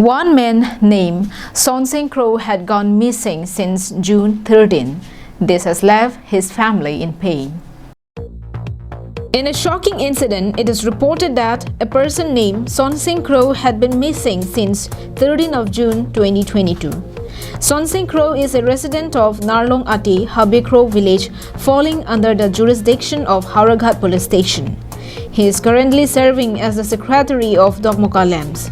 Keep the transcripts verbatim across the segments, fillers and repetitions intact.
One man named Sonsing Kro had gone missing since June thirteen. This has left his family in pain. In a shocking incident, it is reported that a person named Sonsing Kro had been missing since thirteenth of June twenty twenty-two. Sonsing Kro is a resident of Narlong Ati, Habekro village, falling under the jurisdiction of Howraghat Police Station. He is currently serving as the secretary of Dokmoka LAMPS.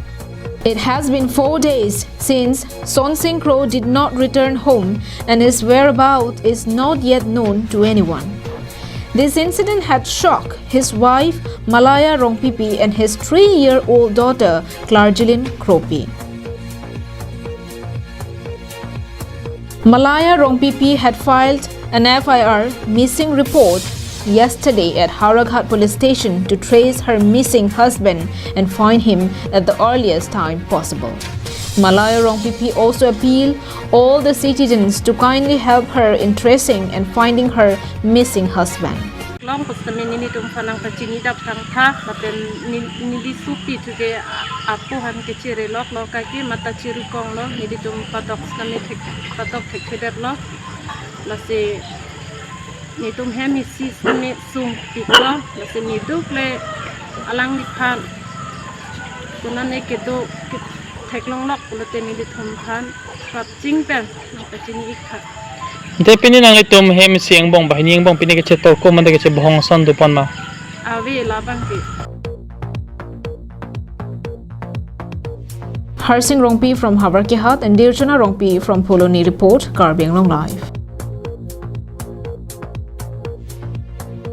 It has been four days since Sonsing Kro did not return home and his whereabouts is not yet known to anyone. This incident had shocked his wife Malaya Rongpipi and his three-year-old daughter Clargilin Kropi. Malaya Rongpipi had filed an F I R missing report yesterday at Howraghat Police Station to trace her missing husband and find him at the earliest time possible. Malaya Rongpipi also appealed all the citizens to kindly help her in tracing and finding her missing husband. Long pusitame nelitum aphan nangpachini dap tangtha, lapen neli, neli supi thuke apo aphan kachere loklo, kaki mata chiru konglo, nelitum patok sitame thek, patok thekthedetlo. Lasi nelitum hem isi sitame sungpiklo, lasi nelitum le alangliphan konane kedo ke theklonglok pulote nelitum aphan prapjin pen nangpachini iktha. Ante pini nanglitum hem isi angbong, banghini angbong pini kachetor ko mate kachebohong ason dopon ma? Ave labang ke. Harsing Rongpi from Havarkehat and Dirchona Rongpi from Phuloni report, Karbi Anglong Live.